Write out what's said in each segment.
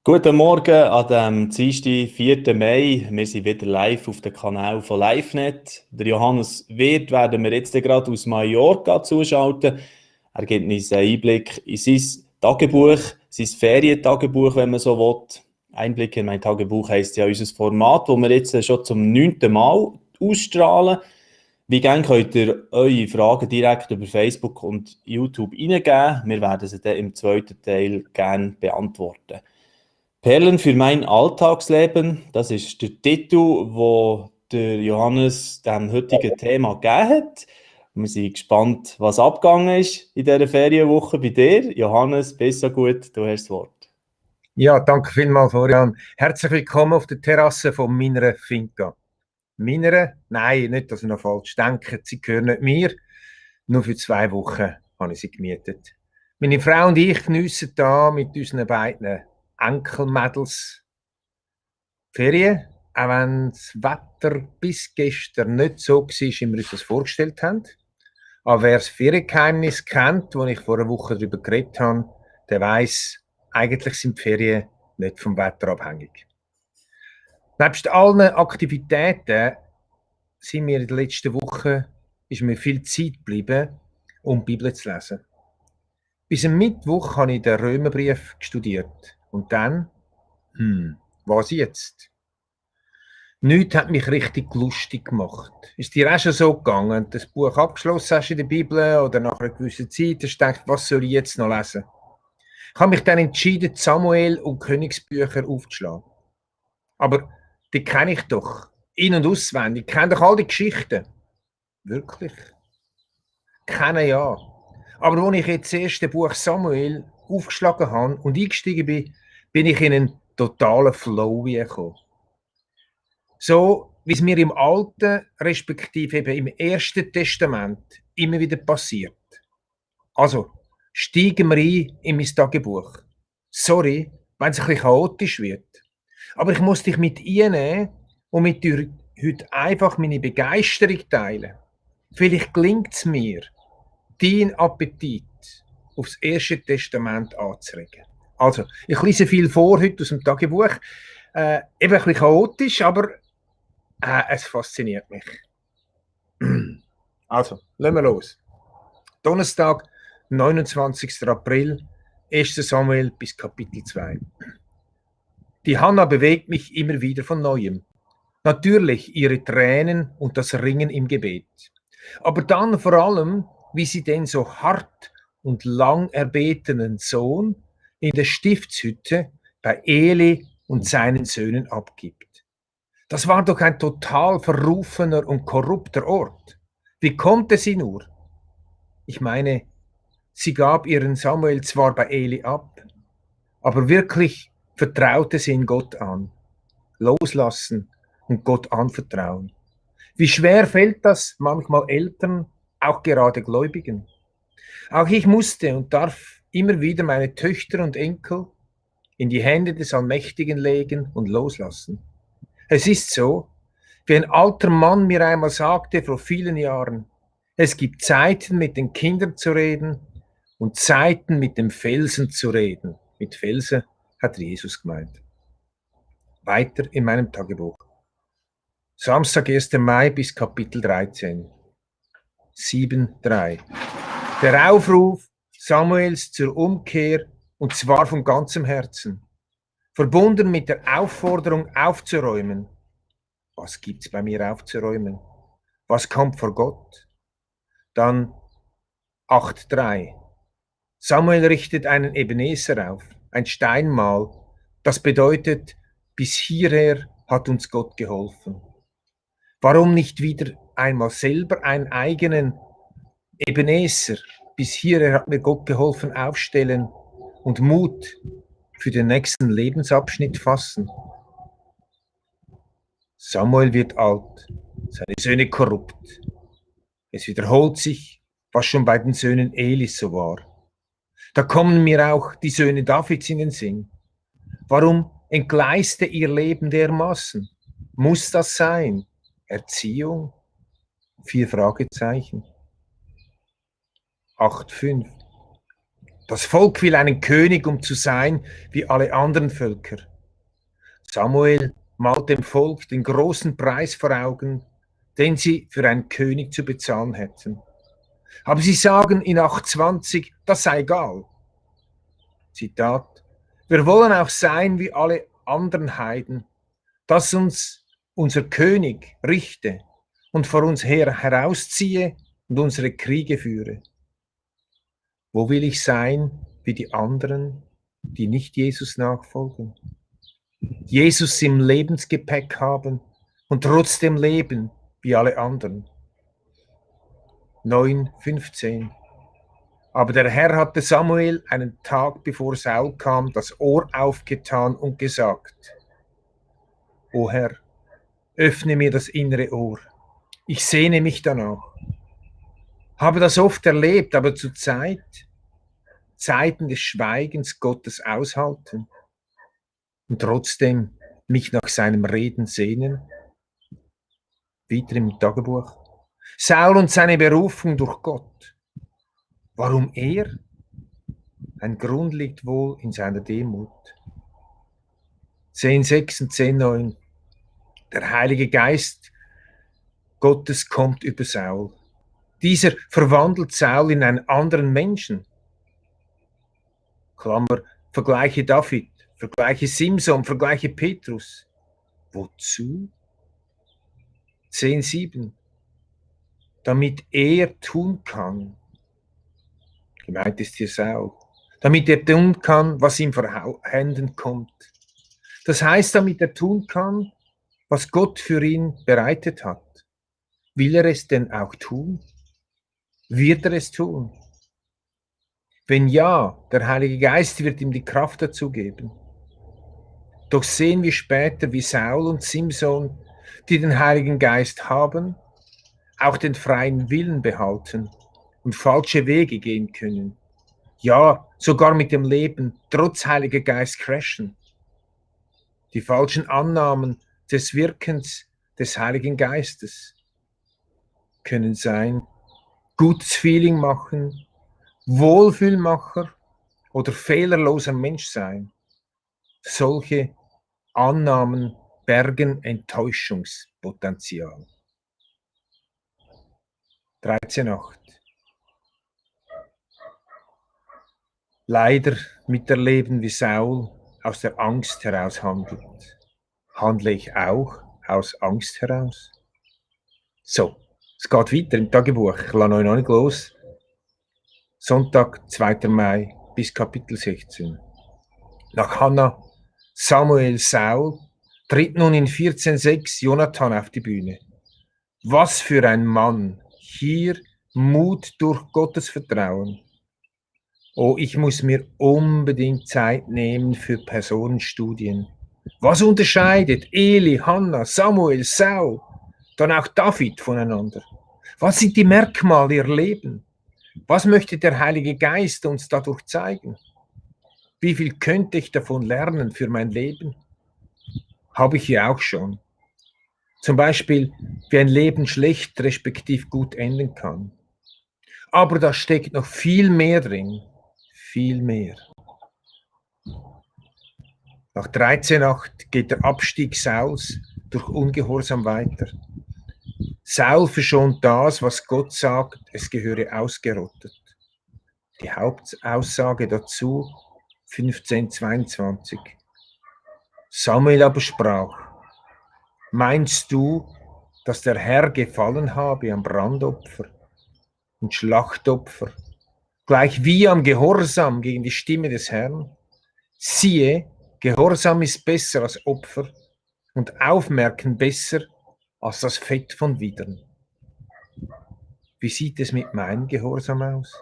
Guten Morgen an dem Dienstag, 4. Mai. Wir sind wieder live auf dem Kanal von LiveNet. Der Johannes Wirth werden wir jetzt gerade aus Mallorca zuschalten. Er gibt uns einen Einblick in sein Tagebuch, sein Ferientagebuch, wenn man so will. Einblick in mein Tagebuch heisst ja unser Format, das wir jetzt schon zum 9. Mal ausstrahlen. Wie gerne könnt ihr eure Fragen direkt über Facebook und YouTube reingeben. Wir werden sie dann im zweiten Teil gerne beantworten. Perlen für mein Alltagsleben, das ist der Titel, wo der Johannes dem heutigen Thema gegeben hat. Wir sind gespannt, was abgegangen ist in dieser Ferienwoche bei dir. Johannes, bist so gut, du hast das Wort. Ja, danke vielmals, Florian. Herzlich willkommen auf der Terrasse von meiner Finca. Meiner? Nein, nicht, dass ihr noch falsch denkt. Sie gehören nicht mir. Nur für 2 Wochen habe ich sie gemietet. Meine Frau und ich geniessen da mit unseren beiden Enkelmädels Ferien, auch wenn das Wetter bis gestern nicht so war, wie wir uns das vorgestellt haben. Aber wer das Feriengeheimnis kennt, wo ich vor einer Woche darüber geredet habe, der weiss, eigentlich sind die Ferien nicht vom Wetter abhängig. Nebst allen Aktivitäten sind mir in den letzten Wochen ist mir viel Zeit geblieben, um die Bibel zu lesen. Bis am Mittwoch habe ich den Römerbrief studiert. Und dann, was jetzt? Nichts hat mich richtig lustig gemacht. Ist dir auch schon so gegangen, das Buch abgeschlossen hast in der Bibel oder nach einer gewissen Zeit, hast du gedacht, was soll ich jetzt noch lesen? Ich habe mich dann entschieden, Samuel und Königsbücher aufzuschlagen. Aber die kenne ich doch, in- und auswendig. Ich kenne doch all die Geschichten. Wirklich? Kenne ja. Aber als ich jetzt das erste Buch Samuel aufgeschlagen habe und eingestiegen bin, bin ich in einen totalen Flow gekommen. So, wie es mir im Alten, respektive eben im Ersten Testament immer wieder passiert. Also, steigen wir ein in mein Tagebuch. Sorry, wenn es ein bisschen chaotisch wird. Aber ich muss dich mit einnehmen und mit dir heute einfach meine Begeisterung teilen. Vielleicht gelingt es mir, deinen Appetit aufs Erste Testament anzuregen. Also, ich lese viel vor heute aus dem Tagebuch. Eben ein bisschen chaotisch, aber es fasziniert mich. Also, lassen wir los. Donnerstag, 29. April, 1. Samuel bis Kapitel 2. Die Hannah bewegt mich immer wieder von Neuem. Natürlich ihre Tränen und das Ringen im Gebet. Aber dann vor allem, wie sie den so hart und lang erbetenen Sohn in der Stiftshütte bei Eli und seinen Söhnen abgibt. Das war doch ein total verrufener und korrupter Ort. Wie konnte sie nur? Ich meine, sie gab ihren Samuel zwar bei Eli ab, aber wirklich vertraute sie in Gott an. Loslassen und Gott anvertrauen. Wie schwer fällt das manchmal Eltern, auch gerade Gläubigen? Auch ich musste und darf immer wieder meine Töchter und Enkel in die Hände des Allmächtigen legen und loslassen. Es ist so, wie ein alter Mann mir einmal sagte vor vielen Jahren, es gibt Zeiten mit den Kindern zu reden und Zeiten mit dem Felsen zu reden. Mit Felsen hat Jesus gemeint. Weiter in meinem Tagebuch. Samstag, 1. Mai bis Kapitel 13. 7,3. Der Aufruf Samuels zur Umkehr, und zwar von ganzem Herzen. Verbunden mit der Aufforderung aufzuräumen. Was gibt's bei mir aufzuräumen? Was kommt vor Gott? Dann 8,3. Samuel richtet einen Ebenezer auf, ein Steinmal. Das bedeutet, bis hierher hat uns Gott geholfen. Warum nicht wieder einmal selber einen eigenen Ebenezer, bis hierher hat mir Gott geholfen, aufstellen und Mut für den nächsten Lebensabschnitt fassen? Samuel wird alt, seine Söhne korrupt. Es wiederholt sich, was schon bei den Söhnen Elis so war. Da kommen mir auch die Söhne Davids in den Sinn. Warum entgleiste ihr Leben dermaßen? Muss das sein? Erziehung? 4 Fragezeichen. 8,5. Das Volk will einen König, um zu sein wie alle anderen Völker. Samuel malt dem Volk den großen Preis vor Augen, den sie für einen König zu bezahlen hätten. Aber sie sagen in 8,20, das sei egal. Zitat: Wir wollen auch sein wie alle anderen Heiden, dass uns unser König richte und vor uns her herausziehe und unsere Kriege führe. Wo will ich sein wie die anderen, die nicht Jesus nachfolgen? Jesus im Lebensgepäck haben und trotzdem leben wie alle anderen. 9,15. Aber der Herr hatte Samuel einen Tag bevor Saul kam das Ohr aufgetan und gesagt: O Herr, öffne mir das innere Ohr. Ich sehne mich danach. Habe das oft erlebt, aber zur Zeiten des Schweigens Gottes aushalten und trotzdem mich nach seinem Reden sehnen. Wieder im Tagebuch. Saul und seine Berufung durch Gott. Warum er? Ein Grund liegt wohl in seiner Demut. 10,6 und 10,9. Der Heilige Geist Gottes kommt über Saul. Dieser verwandelt Saul in einen anderen Menschen. Klammer, vergleiche David, vergleiche Simson, vergleiche Petrus. Wozu? 10,7. Damit er tun kann. Gemeint ist hier Saul. Damit er tun kann, was ihm vor Händen kommt. Das heißt, damit er tun kann, was Gott für ihn bereitet hat. Will er es denn auch tun? Wird er es tun? Wenn ja, der Heilige Geist wird ihm die Kraft dazu geben. Doch sehen wir später, wie Saul und Simson, die den Heiligen Geist haben, auch den freien Willen behalten und falsche Wege gehen können. Ja, sogar mit dem Leben trotz Heiliger Geist crashen. Die falschen Annahmen des Wirkens des Heiligen Geistes können sein: gutes Feeling machen, Wohlfühlmacher oder fehlerloser Mensch sein. Solche Annahmen bergen Enttäuschungspotenzial. 13,8. Leider miterleben, wie Saul aus der Angst heraus handelt. Handle ich auch aus Angst heraus? So, es geht weiter im Tagebuch. Ich lasse euch noch nicht los. Sonntag, 2. Mai bis Kapitel 16. Nach Hannah, Samuel, Saul tritt nun in 14,6 Jonathan auf die Bühne. Was für ein Mann! Hier Mut durch Gottes Vertrauen. Oh, ich muss mir unbedingt Zeit nehmen für Personenstudien. Was unterscheidet Eli, Hannah, Samuel, Saul, dann auch David voneinander? Was sind die Merkmale ihr Leben? Was möchte der Heilige Geist uns dadurch zeigen? Wie viel könnte ich davon lernen für mein Leben? Habe ich hier auch schon. Zum Beispiel, wie ein Leben schlecht respektiv gut enden kann. Aber da steckt noch viel mehr drin. Viel mehr. Nach 13,8 geht der Abstieg Sauls durch Ungehorsam weiter. Saul verschont das, was Gott sagt, es gehöre ausgerottet. Die Hauptaussage dazu 15,22. Samuel aber sprach: Meinst du, dass der Herr gefallen habe am Brandopfer und Schlachtopfer, gleich wie am Gehorsam gegen die Stimme des Herrn? Siehe, Gehorsam ist besser als Opfer und Aufmerken besser als das Fett von Widern. Wie sieht es mit meinem Gehorsam aus?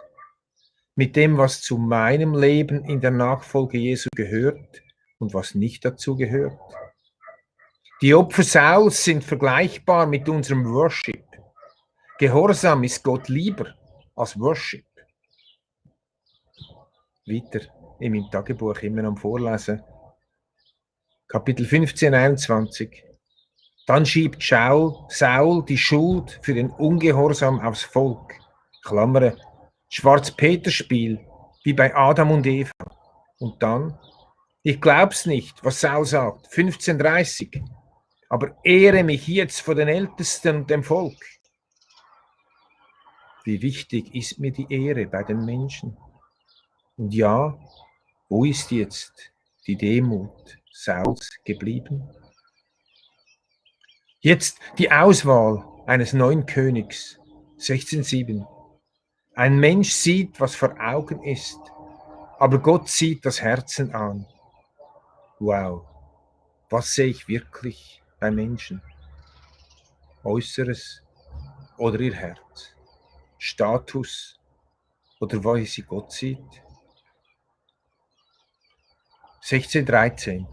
Mit dem, was zu meinem Leben in der Nachfolge Jesu gehört und was nicht dazu gehört? Die Opfer Sauls sind vergleichbar mit unserem Worship. Gehorsam ist Gott lieber als Worship. Weiter in meinem Tagebuch, immer am Vorlesen. Kapitel 15, 21. Dann schiebt Saul die Schuld für den Ungehorsam aufs Volk. Klammern, Schwarz-Peter-Spiel, wie bei Adam und Eva. Und dann, ich glaub's nicht, was Saul sagt, 15:30, aber ehre mich jetzt vor den Ältesten und dem Volk. Wie wichtig ist mir die Ehre bei den Menschen? Und ja, wo ist jetzt die Demut Sauls geblieben? Jetzt die Auswahl eines neuen Königs, 16,7. Ein Mensch sieht, was vor Augen ist, aber Gott sieht das Herzen an. Wow, was sehe ich wirklich bei Menschen? Äußeres oder ihr Herz? Status oder wie sie Gott sieht? 16,13.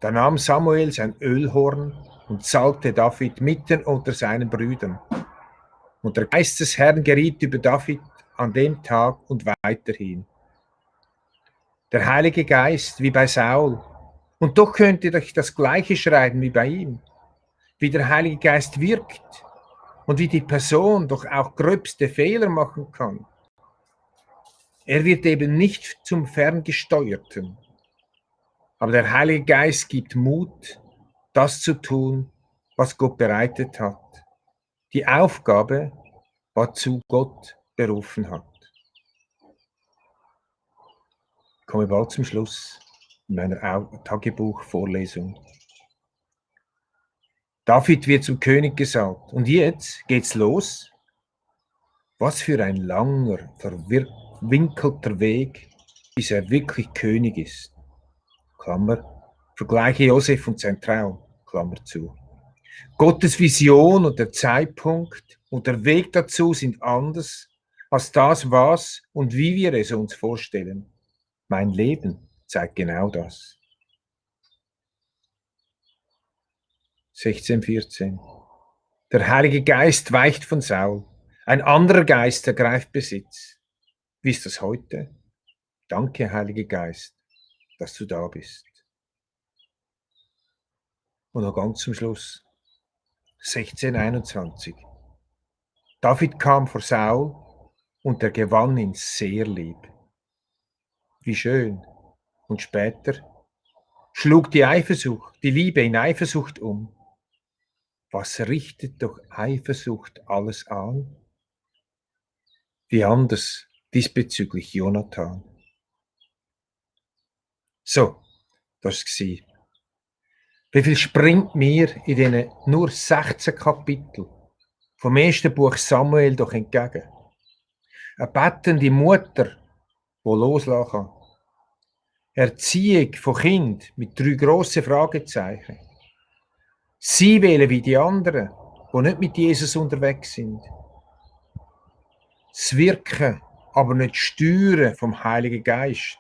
Da nahm Samuel sein Ölhorn und salbte David mitten unter seinen Brüdern. Und der Geist des Herrn geriet über David an dem Tag und weiterhin. Der Heilige Geist wie bei Saul. Und doch könnt ihr euch das Gleiche schreiben wie bei ihm. Wie der Heilige Geist wirkt und wie die Person doch auch gröbste Fehler machen kann. Er wird eben nicht zum Ferngesteuerten. Aber der Heilige Geist gibt Mut, das zu tun, was Gott bereitet hat. Die Aufgabe, wozu Gott berufen hat. Ich komme bald zum Schluss in meiner Tagebuchvorlesung. David wird zum König gesalbt. Und jetzt geht's los. Was für ein langer, verwinkelter Weg, bis er wirklich König ist. Klammer, vergleiche Josef und sein Traum, Klammer zu. Gottes Vision und der Zeitpunkt und der Weg dazu sind anders als das, was und wie wir es uns vorstellen. Mein Leben zeigt genau das. 16,14. Der Heilige Geist weicht von Saul. Ein anderer Geist ergreift Besitz. Wie ist das heute? Danke, Heiliger Geist, dass du da bist. Und noch ganz zum Schluss. 16,21. David kam vor Saul und er gewann ihn sehr lieb. Wie schön. Und später schlug die Eifersucht, die Liebe in Eifersucht um. Was richtet doch Eifersucht alles an? Wie anders diesbezüglich Jonathan. So, das war. Wie viel springt mir in diesen nur 16 Kapiteln vom ersten Buch Samuel doch entgegen? Eine bettende Mutter, die loslassen kann. Erziehung von Kind mit 3 grossen Fragezeichen. Sie wählen wie die anderen, die nicht mit Jesus unterwegs sind. Das Wirken, aber nicht Steuern vom Heiligen Geist.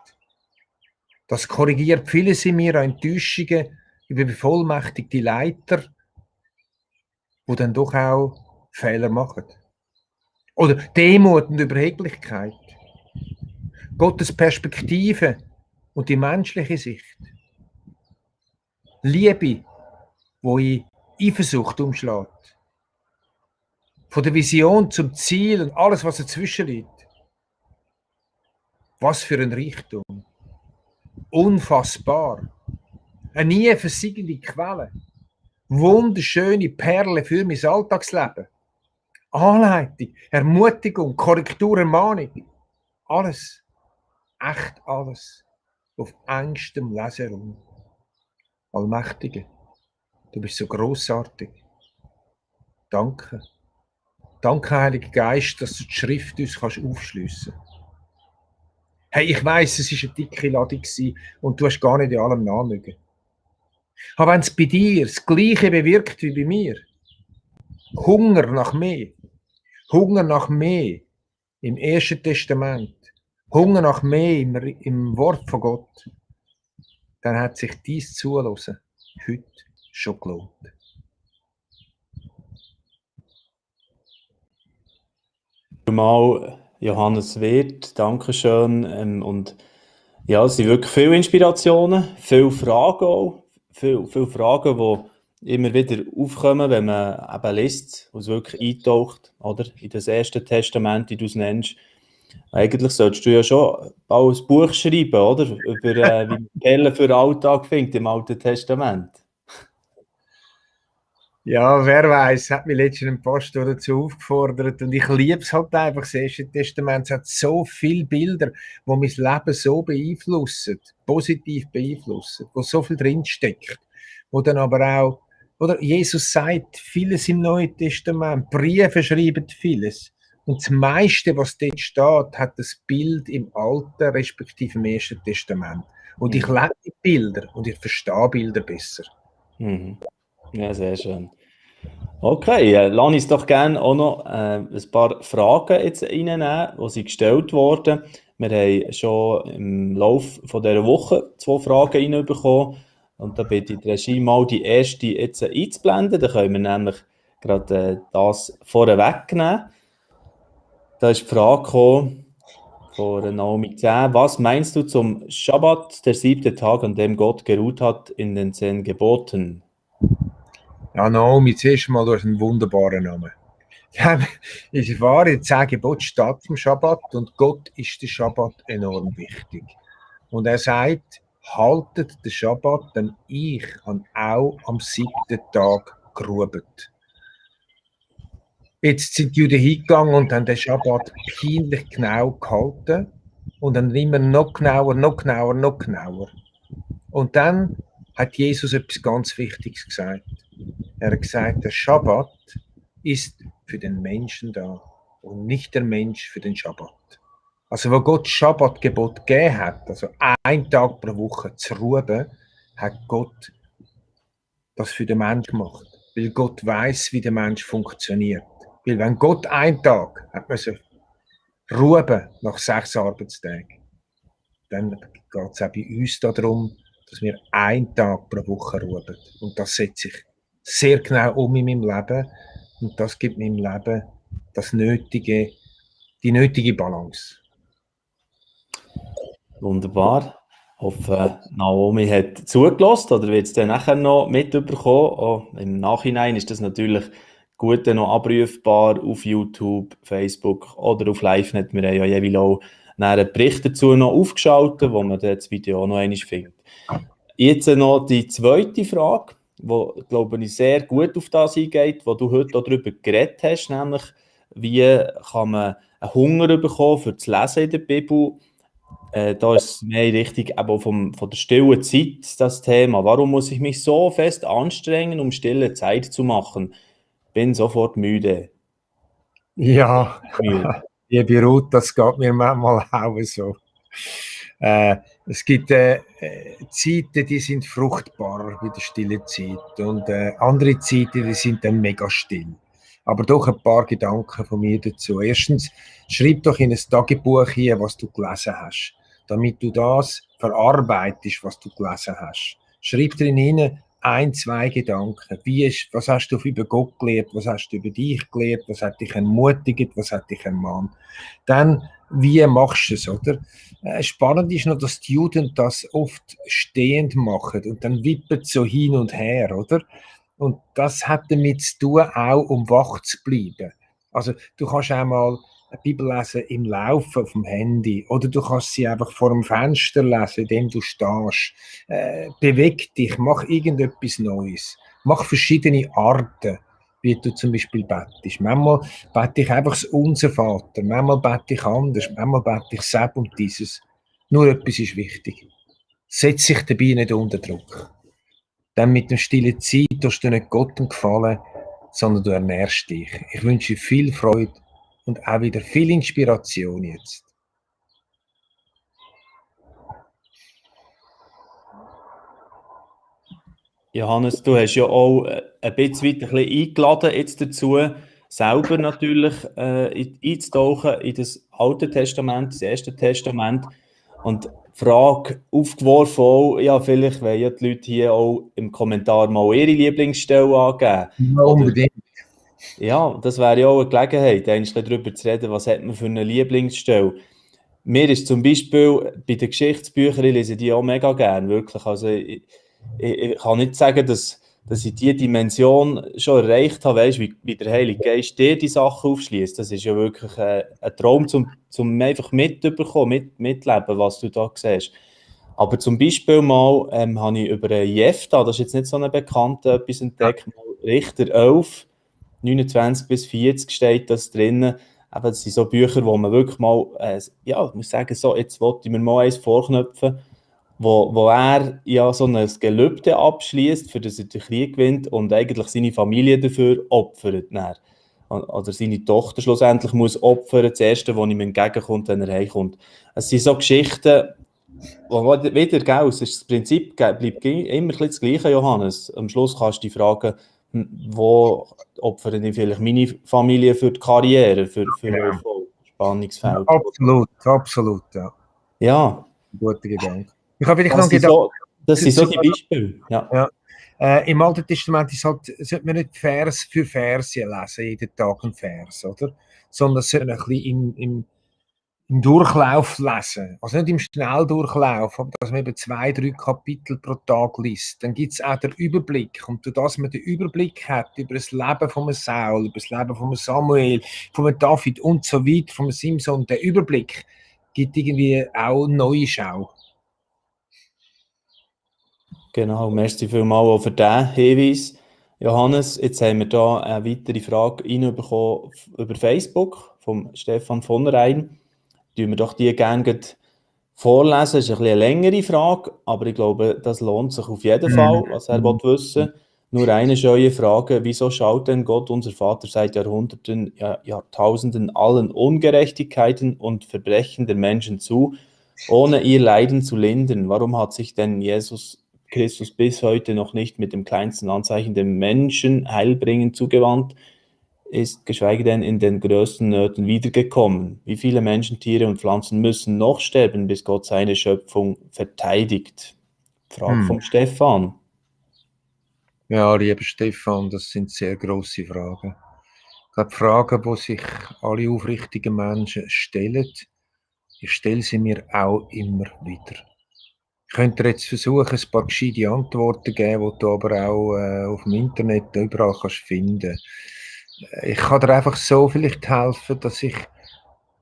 Das korrigiert vieles in mir an Enttäuschungen über bevollmächtigte Leiter, die dann doch auch Fehler machen. Oder Demut und Überheblichkeit. Gottes Perspektive und die menschliche Sicht. Liebe, die in Eifersucht umschlägt. Von der Vision zum Ziel und alles, was dazwischen liegt. Was für ein Reichtum. Unfassbar. Eine nie versiegende Quelle. Wunderschöne Perle für mein Alltagsleben. Anleitung, Ermutigung, Korrektur, Ermahnung. Alles. Echt alles. Auf engstem Leseraum. Allmächtige, du bist so grossartig. Danke. Danke, Heiliger Geist, dass du die Schrift uns aufschliessen kannst. Hey, ich weiss, es war eine dicke Ladung und du hast gar nicht in allem nachmögen. Aber wenn es bei dir das Gleiche bewirkt wie bei mir, Hunger nach mehr im Ersten Testament, Hunger nach mehr im Wort von Gott, dann hat sich dies Zuhören heute schon gelohnt. Mal Johannes Wirth, Dankeschön. Und ja, es sind wirklich viele Inspirationen, viele Fragen auch, viele Fragen, die immer wieder aufkommen, wenn man eben liest und es wirklich eintaucht, oder? In das Erste Testament, wie du es nennst. Eigentlich solltest du ja schon auch ein Buch schreiben, oder? Über wie man Quellen für den Alltag findet im Alten Testament. Ja, wer weiß, hat mich letztens ein Pastor dazu aufgefordert und ich liebe es halt einfach. Das Erste Testament hat so viele Bilder, die mein Leben so beeinflussen, positiv beeinflussen, wo so viel drinsteckt, wo dann aber auch, oder Jesus sagt vieles im Neuen Testament, Briefe schreiben vieles. Und das meiste, was dort steht, hat das Bild im Alten, respektive im Ersten Testament. Und ich lebe die Bilder und ich verstehe Bilder besser. Mhm. Ja, sehr schön. Okay, lass uns doch gerne auch noch ein paar Fragen jetzt reinnehmen, die sind gestellt wurden. Wir haben schon im Laufe dieser Woche 2 Fragen reinbekommen. Und da bitte ich die Regie mal die erste jetzt einzublenden. Da können wir nämlich gerade das vorweg nehmen. Da ist die Frage gekommen von Naomi 10. Was meinst du zum Schabbat, der 7. Tag, an dem Gott geruht hat in den 10 Geboten? Ja, Naomi, zuerst mal, du hast einen wunderbaren Namen. Ich war in 10 Geboten steht vom Schabbat und Gott ist der Schabbat enorm wichtig. Und er sagt, haltet den Schabbat, denn ich habe auch am 7. Tag geruht. Jetzt sind die Juden hingegangen und haben den Schabbat peinlich genau gehalten und dann immer noch genauer, noch genauer, noch genauer. Und dann hat Jesus etwas ganz Wichtiges gesagt. Er hat gesagt, der Schabbat ist für den Menschen da und nicht der Mensch für den Schabbat. Also wo Gott das Schabbatgebot gegeben hat, also einen Tag pro Woche zu ruhen, hat Gott das für den Mensch gemacht. Weil Gott weiß, wie der Mensch funktioniert. Weil wenn Gott einen Tag hat müssen ruhen nach 6 Arbeitstagen, dann geht es auch bei uns darum, dass wir einen Tag pro Woche ruhen. Und das setze ich sehr genau um in meinem Leben. Und das gibt meinem Leben die nötige Balance. Wunderbar. Ich hoffe, Naomi hat zugelassen oder wird es dann nachher noch mitbekommen. Auch im Nachhinein ist das natürlich gut noch abrufbar auf YouTube, Facebook oder auf LiveNet. Wir haben ja jeweils auch einen Bericht dazu noch aufgeschaltet, wo man das Video auch noch einmal findet. Jetzt noch die zweite Frage, die, glaube ich, sehr gut auf das eingeht, wo du heute auch darüber geredet hast, nämlich wie kann man einen Hunger bekommen für das Lesen in der Bibel. Da ist mehr richtig eben von der stillen Zeit das Thema. Warum muss ich mich so fest anstrengen, um stille Zeit zu machen? Bin sofort müde. Ja, Müde. liebe Ruth, das geht mir manchmal auch so. Es gibt Zeiten, die sind fruchtbarer wie die stille Zeit und andere Zeiten, die sind dann mega still. Aber doch ein paar Gedanken von mir dazu. Erstens, schreib doch in ein Tagebuch hier, was du gelesen hast, damit du das verarbeitest, was du gelesen hast. Schreib drin hin 1, 2 Gedanken. Was hast du über Gott gelernt? Was hast du über dich gelernt? Was hat dich ermutigt? Was hat dich ermahnt? Dann, wie machst du es, oder? Spannend ist noch, dass die Juden das oft stehend machen und dann wippen so hin und her, oder? Und das hat damit zu tun, auch um wach zu bleiben. Also du kannst auch mal eine Bibel lesen im Laufen auf dem Handy oder du kannst sie einfach vor dem Fenster lesen, indem du stehst. Beweg dich, mach irgendetwas Neues. Mach verschiedene Arten, wie du zum Beispiel bettest. Manchmal bete ich einfach das Unser Vater, manchmal bete ich anders, manchmal bete ich Seb und dieses. Nur etwas ist wichtig. Setz dich dabei nicht unter Druck. Dann mit der stillen Zeit tust du nicht Gott gefallen, sondern du ernährst dich. Ich wünsche dir viel Freude und auch wieder viel Inspiration jetzt. Johannes, du hast ja auch ein bisschen eingeladen jetzt dazu, selber natürlich einzutauchen in das Alte Testament, das Erste Testament. Und die Frage aufgeworfen auch, ja, vielleicht wollen ja die Leute hier auch im Kommentar mal ihre Lieblingsstelle angeben. Ja, unbedingt. Ja, das wäre ja auch eine Gelegenheit, eigentlich darüber zu reden, was hat man für eine Lieblingsstelle. Mir ist zum Beispiel bei den Geschichtsbüchern, ich lese die auch mega gerne, wirklich. Also ich kann nicht sagen, dass dass ich diese Dimension schon erreicht habe, weißt, wie der Heilige Geist dir die Sachen aufschließt. Das ist ja wirklich ein Traum, zum einfach mitbekommen, mitleben, was du da siehst. Aber zum Beispiel mal habe ich über Jefta, das ist jetzt nicht so ein bekannter, etwas entdeckt, mal Richter 11, 29 bis 40 steht das drinnen. Eben, das sind so Bücher, wo man wirklich mal, ja, ich muss sagen, so, jetzt wollte ich mir mal eins vorknöpfen, wo er ja so ein Gelübde abschließt, für das er den Krieg gewinnt und eigentlich seine Familie dafür opfert. Dann. Oder seine Tochter schlussendlich muss opfern, das Erste, was ihm entgegenkommt, wenn er heimkommt. Es sind so Geschichten, wo wieder, gell, das Prinzip bleibt immer ein bisschen das Gleiche, Johannes. Am Schluss kannst du dich fragen, wo opfere ich vielleicht meine Familie für die Karriere, für Erfolg, Spannungsfeld. Absolut, absolut, ja. Ja. Guter Gedanke. Ich habe vielleicht Das noch einen Gedanken. Das sind so die Beispiele. Ja. Im Alten Testament sollte man nicht Vers für Vers lesen, jeden Tag ein Vers, oder? Sondern es sollte ein bisschen im Durchlauf lesen. Also nicht im Schnelldurchlauf, aber dass man eben 2, 3 Kapitel pro Tag liest. Dann gibt es auch den Überblick. Und durch das man den Überblick hat über das Leben von Saul, über das Leben von Samuel, von David und so weiter, von Simson, der Überblick gibt irgendwie auch neue Schau. Genau, merci vielmals auch für diesen Hinweis. Johannes, jetzt haben wir hier eine weitere Frage reinbekommen über Facebook vom Stefan von Rhein. Tun wir doch die gerne vorlesen. Das ist ein bisschen eine längere Frage, aber ich glaube, das lohnt sich auf jeden Fall, was er wissen will. Nur eine scheue Frage: Wieso schaut denn Gott, unser Vater, seit Jahrhunderten, Jahrtausenden allen Ungerechtigkeiten und Verbrechen der Menschen zu, ohne ihr Leiden zu lindern? Warum hat sich denn Jesus Christus bis heute noch nicht mit dem kleinsten Anzeichen dem Menschen heilbringend zugewandt ist, geschweige denn in den größten Nöten wiedergekommen? Wie viele Menschen, Tiere und Pflanzen müssen noch sterben, bis Gott seine Schöpfung verteidigt? Frage vom Stefan. Ja, lieber Stefan, das sind sehr grosse Fragen. Ich glaube, Fragen, die sich alle aufrichtigen Menschen stellen. Ich stelle sie mir auch immer wieder. Ich könnte jetzt versuchen, ein paar gescheite Antworten zu geben, die du aber auch auf dem Internet überall kannst finden. Ich kann dir einfach so vielleicht helfen, dass ich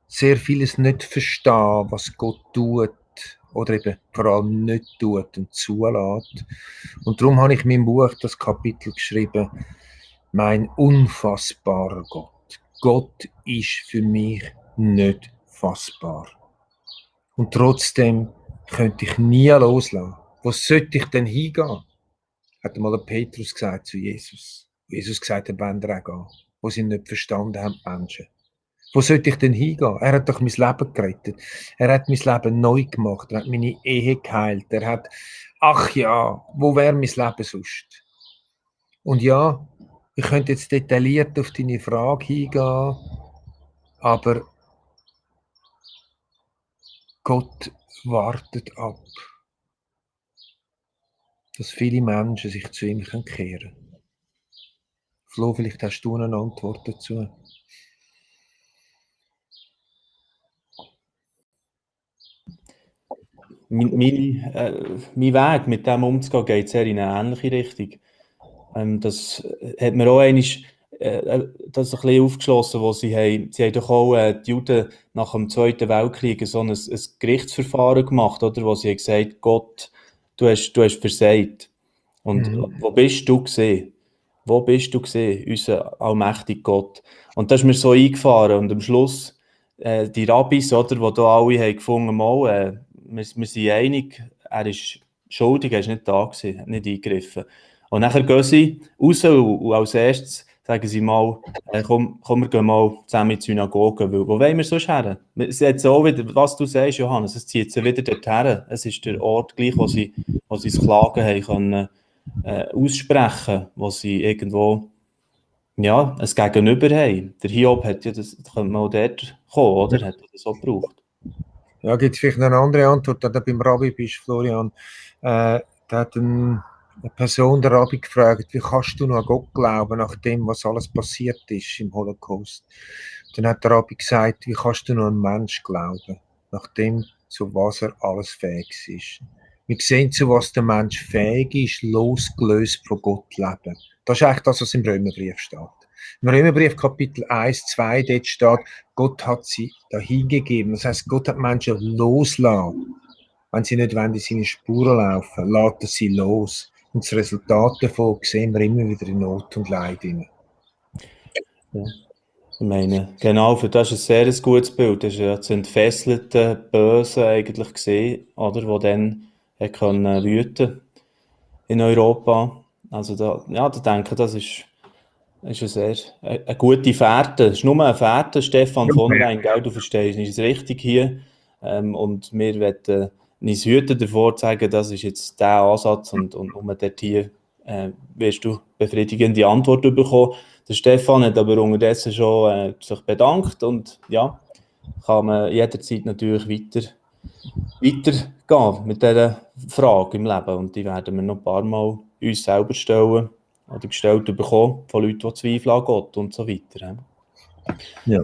sehr vieles nicht verstehe, was Gott tut oder eben vor allem nicht tut und zulässt. Und darum habe ich in meinem Buch das Kapitel geschrieben, mein unfassbarer Gott. Gott ist für mich nicht fassbar. Und trotzdem könnte ich nie loslassen. Wo sollte ich denn hingehen? Hat einmal der Petrus gesagt zu Jesus. Jesus gesagt hat, wenn er auch gehen, wo sie nicht verstanden haben, die Menschen. Wo sollte ich denn hingehen? Er hat doch mein Leben gerettet. Er hat mein Leben neu gemacht. Er hat meine Ehe geheilt. Er hat, ach ja, wo wäre mein Leben sonst? Und ja, ich könnte jetzt detailliert auf deine Frage hingehen, aber Gott wartet ab, dass viele Menschen sich zu ihm kehren können. Flo, vielleicht hast du eine Antwort dazu. Mein Weg, mit dem umzugehen, geht sehr in eine ähnliche Richtung. Das hat mir auch einmal das ein bisschen aufgeschlossen, wo sie haben doch auch die Juden nach dem Zweiten Weltkrieg so ein Gerichtsverfahren gemacht, oder, wo sie haben gesagt, Gott, du hast versagt. Und wo bist du gesehen? Wo bist du gesehen, unser allmächtiger Gott? Und das ist mir so eingefahren. Und am Schluss, die Rabbis, oder, die da alle haben gefunden, mal, wir sind einig, er ist schuldig, er ist nicht da gewesen, hat nicht eingegriffen. Und nachher gehen sie raus und als erstes sagen sie mal, komm, wir gehen mal zusammen in die Synagoge, weil wo wollen wir sonst her? Es hat so auch wieder, was du sagst, Johannes, es zieht sie wieder dorthin. Es ist der Ort gleich, wo sie das Klagen haben können, aussprechen, wo sie irgendwo ein Gegenüber haben. Der Hiob hat ja das, könnte man auch dort kommen, oder? Hat er das auch gebraucht? Ja, gibt es vielleicht noch eine andere Antwort, da du beim Rabbi bist, Florian. Da hat eine Person der Rabbi gefragt, wie kannst du noch an Gott glauben, nach dem, was alles passiert ist im Holocaust? Dann hat der Rabbi gesagt, wie kannst du noch an einen Mensch glauben, nach dem, zu was er alles fähig ist? Wir sehen, zu was der Mensch fähig ist, losgelöst von Gott zu leben. Das ist eigentlich das, was im Römerbrief steht. Im Römerbrief Kapitel 1, 2, dort steht, Gott hat sie dahingegeben. Das heisst, Gott hat Menschen losgelassen. Wenn sie nicht in seine Spuren laufen, lässt er sie los. Und das Resultat davon sehen wir immer wieder in Not und Leid. Ja. Ich meine, genau, für das ist ein sehr gutes Bild. Das ist ja das entfesselte Böse eigentlich gesehen, oder, wo dann können wüten in Europa. Also da denke ich, das ist eine gute Fährte. Es ist nur eine Fährte, Stefan von Rhein, gell, du verstehst, ist es richtig hier. Und wir wollen uns hüten davor zu sagen, das ist jetzt der Ansatz und dort hier wirst du befriedigende Antwort bekommen. Der Stefan hat aber unterdessen schon sich bedankt und ja, kann man jederzeit natürlich weitergehen mit dieser Frage im Leben. Und die werden wir noch ein paar Mal uns selber stellen oder gestellt bekommen von Leuten, die Zweifel an Gott und so weiter. Ja.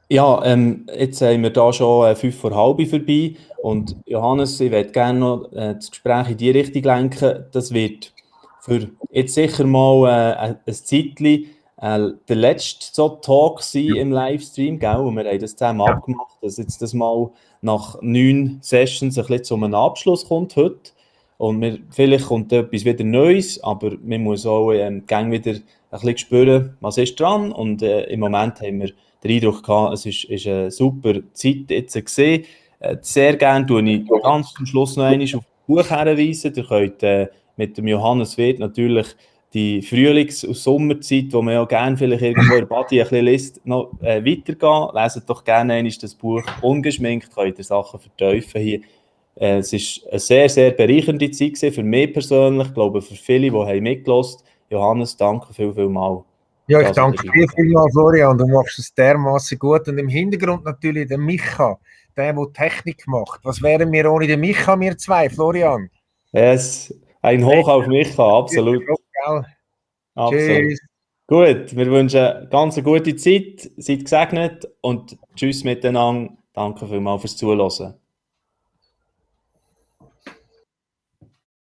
Ja, jetzt haben wir da schon 5 vor halb vorbei und Johannes, ich möchte gerne noch das Gespräch in die Richtung lenken. Das wird für jetzt sicher mal ein Zeitchen der letzte so Talk sein im Livestream, gell? Und wir haben das zusammen abgemacht, dass jetzt das mal nach 9 Sessions ein bisschen zu einem Abschluss kommt heute. Und vielleicht kommt etwas wieder Neues, aber man muss auch gerne wieder ein bisschen spüren, was ist dran. Und im Moment haben wir den Eindruck gehabt, es ist eine super Zeit jetzt gesehen. Sehr gerne tue ich ganz zum Schluss noch einmal auf das Buch hinweisen. Ihr könnt mit dem Johannes Wirth natürlich die Frühlings- und Sommerzeit, wo man ja gerne vielleicht irgendwo in der Body ein bisschen liest, noch weitergehen. Leset doch gerne einmal das Buch ungeschminkt, könnt ihr Sachen vertiefen hier. Es war eine sehr, sehr bereichernde Zeit für mich persönlich, ich glaube für viele, die mitgehört haben. Johannes, danke vielmals. Ja, ich danke dir vielmals, Florian. Du machst es dermaßen gut. Und im Hintergrund natürlich der Micha, der Technik macht. Was wären wir ohne den Micha, wir zwei, Florian? Yes, ein Hoch auf Micha, absolut. Absolut. Tschüss. Gut, wir wünschen eine ganz gute Zeit, seid gesegnet und tschüss miteinander. Danke vielmals fürs Zuhören.